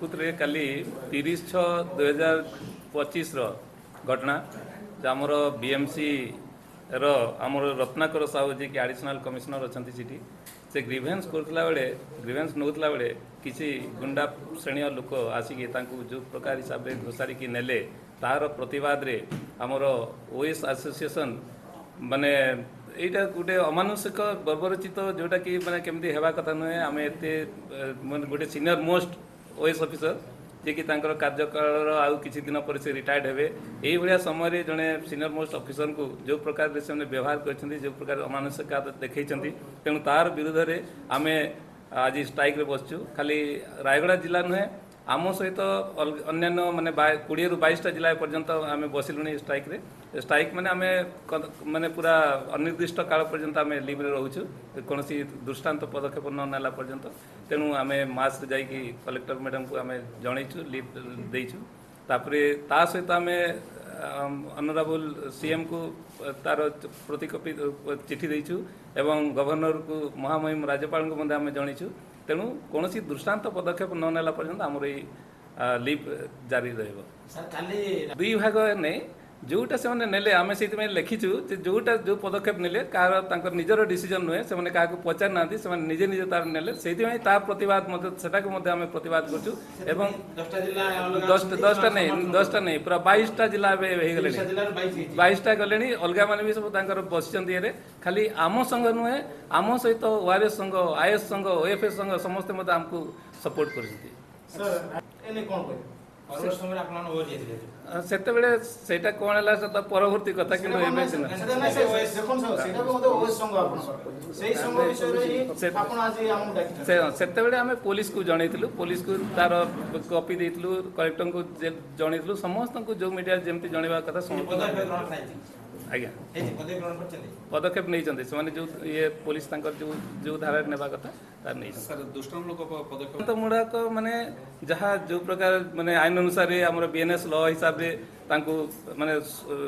ପ୍ରକୃତରେ କାଲି 30/6/2025ର ଘଟଣା ଯେ ଆମର ବିଏମ୍ସିର ଆମର ରତ୍ନାକର ସାହୁ, ଯିଏକି ଆଡ଼ିସନାଲ୍ କମିଶନର ଅଛନ୍ତି ସେଠି, ସେ ଗ୍ରିଭେନ୍ସ କରୁଥିଲା ବେଳେ, ଗ୍ରିଭେନ୍ସ ନେଉଥିଲା ବେଳେ କିଛି ଗୁଣ୍ଡା ଶ୍ରେଣୀୟ ଲୋକ ଆସିକି ତାଙ୍କୁ ଯେଉଁ ପ୍ରକାର ହିସାବରେ ଘୋଷାରିକି ନେଲେ, ତାର ପ୍ରତିବାଦରେ ଆମର ଓଏସ୍ ଆସୋସିଏସନ୍, ମାନେ ଏଇଟା ଗୋଟେ ଅମାନୁଷିକ, ବର୍ବରଚିତ, ଯେଉଁଟାକି ମାନେ କେମିତି ହେବା କଥା ନୁହେଁ। ଆମେ ଏତେ ମାନେ ଗୋଟେ ସିନିୟର ମୋଷ୍ଟ ଓଏସ୍ ଅଫିସର, ଯିଏକି ତାଙ୍କର କାର୍ଯ୍ୟକାଳର ଆଉ କିଛି ଦିନ ପରେ ସେ ରିଟାୟାର୍ଡ ହେବେ, ଏଇଭଳିଆ ସମୟରେ ଜଣେ ସିନିୟର ମୋଷ୍ଟ ଅଫିସରଙ୍କୁ ଯେଉଁ ପ୍ରକାରରେ ସେମାନେ ବ୍ୟବହାର କରିଛନ୍ତି, ଯେଉଁ ପ୍ରକାର ଅମାନୁଷିକତା ଦେଖେଇଛନ୍ତି, ତେଣୁ ତାର ବିରୁଦ୍ଧରେ ଆମେ ଆଜି ଷ୍ଟ୍ରାଇକ୍ରେ ବସିଛୁ। ଖାଲି ରାୟଗଡ଼ା ଜିଲ୍ଲା ନୁହେଁ, ଆମ ସହିତ ଅନ୍ୟାନ୍ୟ ମାନେ 20ରୁ 22ଟା ଜିଲ୍ଲା ପର୍ଯ୍ୟନ୍ତ ଆମେ ବସିଲୁଣି ଷ୍ଟ୍ରାଇକ୍ରେ। ଷ୍ଟ୍ରାଇକ୍ ମାନେ ଆମେ ମାନେ ପୁରା ଅନିର୍ଦ୍ଦିଷ୍ଟ କାଳ ପର୍ଯ୍ୟନ୍ତ ଆମେ ଲିଭ୍ରେ ରହୁଛୁ, କୌଣସି ଦୃଷ୍ଟାନ୍ତ ପଦକ୍ଷେପ ନ ନେଲା ପର୍ଯ୍ୟନ୍ତ। ତେଣୁ ଆମେ ମାସରେ ଯାଇକି କଲେକ୍ଟର ମ୍ୟାଡ଼ାମକୁ ଆମେ ଜଣେଇଛୁ, ଲିଭ୍ ଦେଇଛୁ। ତାପରେ ତା ସହିତ ଆମେ ଅନରାବୁଲ ସିଏମ୍କୁ ତାର ପ୍ରତିକପି ଚିଠି ଦେଇଛୁ ଏବଂ ଗଭର୍ଣ୍ଣରକୁ, ମହାମହିମ ରାଜ୍ୟପାଳଙ୍କୁ ମଧ୍ୟ ଆମେ ଜଣେଇଛୁ। ତେଣୁ କୌଣସି ଦୃଷ୍ଟାନ୍ତ ପଦକ୍ଷେପ ନ ନେଲା ପର୍ଯ୍ୟନ୍ତ ଆମର ଏଇ ଲିଭ୍ ଜାରି ରହିବ। ଦୁଇ ଭାଗ ନେଇ ଯେଉଁଟା ସେମାନେ ନେଲେ, ଆମେ ସେଇଥିପାଇଁ ଲେଖିଛୁ ଯେ ଯେଉଁଟା ଯେଉଁ ପଦକ୍ଷେପ ନେଲେ, କାହାର ତାଙ୍କର ନିଜର ଡିସିଜନ୍ ନୁହେଁ, ସେମାନେ କାହାକୁ ପଚାରି ନାହାନ୍ତି, ସେମାନେ ନିଜେ ନିଜେ ତାର ନେଲେ। ସେଇଥିପାଇଁ ତା ପ୍ରତିବାଦ ମଧ୍ୟ, ସେଟାକୁ ମଧ୍ୟ ଆମେ ପ୍ରତିବାଦ କରୁଛୁ। ଏବଂ 10ଟା ନେଇ, 10ଟା ନେଇ ପୁରା 22ଟା ଜିଲ୍ଲା ଏବେ ହେଇଗଲେଣି, 22ଟା ଗଲେଣି। ଅଲଗା ମାନେ ବି ସବୁ ତାଙ୍କର ବସିଛନ୍ତି ଇଏରେ। ଖାଲି ଆମ ସଂଘ ନୁହେଁ, ଆମ ସହିତ ଓଆର୍ଏସ୍ ସଂଘ, is ସଂଘ, ଓଏଫ୍ଏସ୍ ସଂଘ ସମସ୍ତେ ମଧ୍ୟ ଆମକୁ ସପୋର୍ଟ କରୁଛନ୍ତି। ସେତେବେଳେ ସେଇଟା କ'ଣ ହେଲା ସେଟା ପରବର୍ତ୍ତୀ କଥା, କିନ୍ତୁ ଏବେ ସେତେବେଳେ ଆମେ ପୋଲିସକୁ ଜଣେଇଥିଲୁ, ପୋଲିସକୁ ତାର କପି ଦେଇଥିଲୁ, କଲେକ୍ଟରଙ୍କୁ ଜଣେଇଥିଲୁ, ସମସ୍ତଙ୍କୁ ଯେଉଁ ମିଡ଼ିଆ ଯେମିତି ଜଣେଇବା କଥା ସମସ୍ତଙ୍କୁ। ଆଜ୍ଞା, ପଦକ୍ଷେପ ନେଇଛନ୍ତି ସେମାନେ, ଯେଉଁ ଇଏ ପୋଲିସ ତାଙ୍କର ଯେଉଁ ଯେଉଁ ଧାରାରେ ନେବା କଥା ତାର ନେଇଛନ୍ତି। ମୂଳକ ମାନେ ଯାହା ଯେଉଁ ପ୍ରକାର ମାନେ ଆଇନ ଅନୁସାରେ ଆମର ବିଏନ୍ଏସ୍ ଲ ହିସାବରେ ତାଙ୍କୁ ମାନେ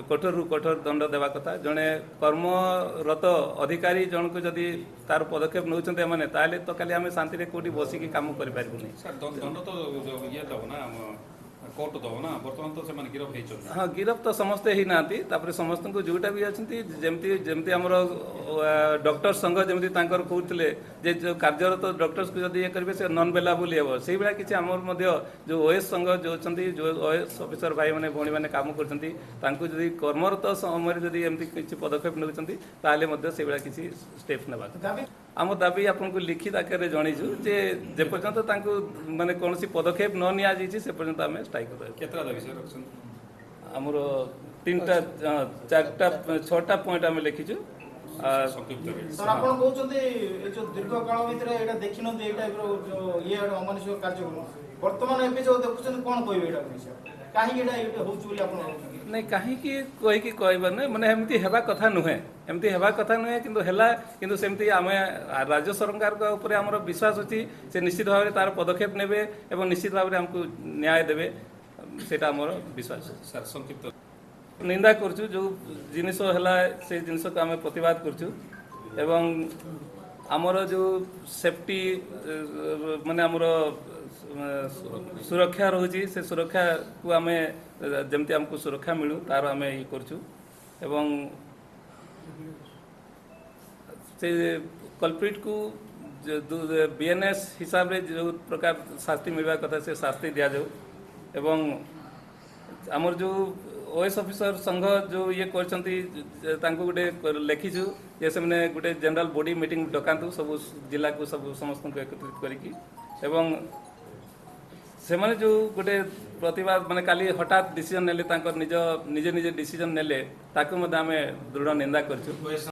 କଠୋରରୁ କଠୋର ଦଣ୍ଡ ଦେବା କଥା। ଜଣେ କର୍ମରତ ଅଧିକାରୀ ଜଣକୁ ଯଦି ତାର ପଦକ୍ଷେପ ନେଉଛନ୍ତି ଏମାନେ, ତାହେଲେ ତ କାଲି ଆମେ ଶାନ୍ତିରେ କୋଉଠି ବସିକି କାମ କରିପାରିବୁନି। ଦଣ୍ଡ ତ ଇଏ ଦେବ ନା, କୋର୍ଟ ଦେବ ନା। ବର୍ତ୍ତମାନ ତ ସେମାନେ ଗିରଫ ହେଇଛନ୍ତି। ହଁ, ଗିରଫ ତ ସମସ୍ତେ ହେଇନାହାନ୍ତି। ତାପରେ ସମସ୍ତଙ୍କୁ ଯେଉଁଟା ବି ଅଛନ୍ତି, ଯେମିତି ଯେମିତି ଆମର ଡକ୍ଟର ସଂଘ ଯେମିତି ତାଙ୍କର କହୁଥିଲେ ଯେ ଯେଉଁ କାର୍ଯ୍ୟରତ ଡକ୍ଟର୍ସକୁ ଯଦି ଇଏ କରିବେ ସେ ନନ୍ ବେଲାବୁଲ ହେବ, ସେଇଭଳିଆ କିଛି ଆମର ମଧ୍ୟ ଯେଉଁ ଓଏସ୍ ସଂଘ ଯେଉଁ ଅଛନ୍ତି, ଯେଉଁ ଓଏସ୍ ଅଫିସର ଭାଇମାନେ ଭଉଣୀମାନେ କାମ କରୁଛନ୍ତି, ତାଙ୍କୁ ଯଦି କର୍ମରତ ସମୟରେ ଯଦି ଏମିତି କିଛି ପଦକ୍ଷେପ ନେଉଛନ୍ତି, ତାହେଲେ ମଧ୍ୟ ସେଇଭଳିଆ କିଛି ଷ୍ଟେପ୍ ନେବା କଥା। ଆମ ଦାବି ଆପଣଙ୍କୁ ଲିଖିତ ଆକାରରେ ଜଣେଇଛୁ ଯେ ଯେପର୍ଯ୍ୟନ୍ତ ତାଙ୍କୁ ମାନେ କୌଣସି ପଦକ୍ଷେପ ନ ନିଆଯାଇଛି, ସେ ପର୍ଯ୍ୟନ୍ତ ଆମେ ଷ୍ଟ୍ରାଇକ୍ ରହିବୁ। କେତେଟା ଦାବି ସାର୍ ରଖିଛନ୍ତି? ଆମର 3ଟା, 4ଟା, 6ଟା ପଏଣ୍ଟ ଆମେ ଲେଖିଛୁ। ସାର୍, ଆପଣ କହୁଛନ୍ତି ଏ ଯୋଉ ଦୀର୍ଘ କାଳ ଭିତରେ ଏଇଟା ଦେଖିନାହାନ୍ତି, ଏଇ ଟାଇପର ଯୋଉ ଇଏ ଅମାନୁଷିକ କାର୍ଯ୍ୟକ୍ରମ, ବର୍ତ୍ତମାନ ଏବେ ଯୋଉ ଦେଖୁଛନ୍ତି, କଣ କହିବେ ଏଇଟା? କାହିଁକି ଏଇଟା ଏଇଟା ହଉଛି ବୋଲି ଆପଣ ଭାବୁଛନ୍ତି? ନାଇଁ, କାହିଁକି କହିକି କହିବା ନୁହେଁ, ମାନେ ଏମିତି ହେବା କଥା ନୁହେଁ, ଏମିତି ହେବା କଥା ନୁହେଁ, କିନ୍ତୁ ହେଲା। କିନ୍ତୁ ସେମିତି ଆମେ ରାଜ୍ୟ ସରକାରଙ୍କ ଉପରେ ଆମର ବିଶ୍ୱାସ ଅଛି, ସେ ନିଶ୍ଚିତ ଭାବରେ ତାର ପଦକ୍ଷେପ ନେବେ ଏବଂ ନିଶ୍ଚିତ ଭାବରେ ଆମକୁ ନ୍ୟାୟ ଦେବେ, ସେଇଟା ଆମର ବିଶ୍ୱାସ। ସାର୍, ସଂକ୍ଷିପ୍ତ। ନିନ୍ଦା କରୁଛୁ, ଯେଉଁ ଜିନିଷ ହେଲା ସେ ଜିନିଷକୁ ଆମେ ପ୍ରତିବାଦ କରୁଛୁ। ଏବଂ ଆମର ଯେଉଁ ସେଫ୍ଟି, ମାନେ ଆମର ସୁରକ୍ଷା ରହୁଛି, ସେ ସୁରକ୍ଷାକୁ ଆମେ ଯେମିତି ଆମକୁ ସୁରକ୍ଷା ମିଳୁ ତାର ଆମେ ଇଏ କରୁଛୁ। ଏବଂ ସେ କଲପ୍ରିଟକୁ ବିଏନ୍ଏସ୍ ହିସାବରେ ଯେଉଁ ପ୍ରକାର ଶାସ୍ତି ମିଳିବା କଥା ସେ ଶାସ୍ତି ଦିଆଯାଉ। ଏବଂ ଆମର ଯେଉଁ ଓଏସ୍ ଅଫିସର ସଂଘ ଯେଉଁ ଇଏ କରିଛନ୍ତି, ତାଙ୍କୁ ଗୋଟେ ଲେଖିଛୁ ଯେ ସେମାନେ ଗୋଟେ ଜେନେରାଲ ବଡି ମିଟିଂ ଡକାନ୍ତୁ, ସବୁ ଜିଲ୍ଲାକୁ ସବୁ ସମସ୍ତଙ୍କୁ ଏକତ୍ରିତ କରିକି। ଏବଂ ସେମାନେ ଯେଉଁ ଗୋଟେ ପ୍ରତିବାଦ, ମାନେ କାଲି ହଠାତ୍ ଡିସିଜନ୍ ନେଲେ, ତାଙ୍କର ନିଜ ନିଜେ ନିଜେ ଡିସିଜନ୍ ନେଲେ, ତାକୁ ମଧ୍ୟ ଆମେ ଦୃଢ଼ ନିନ୍ଦା କରିଛୁ।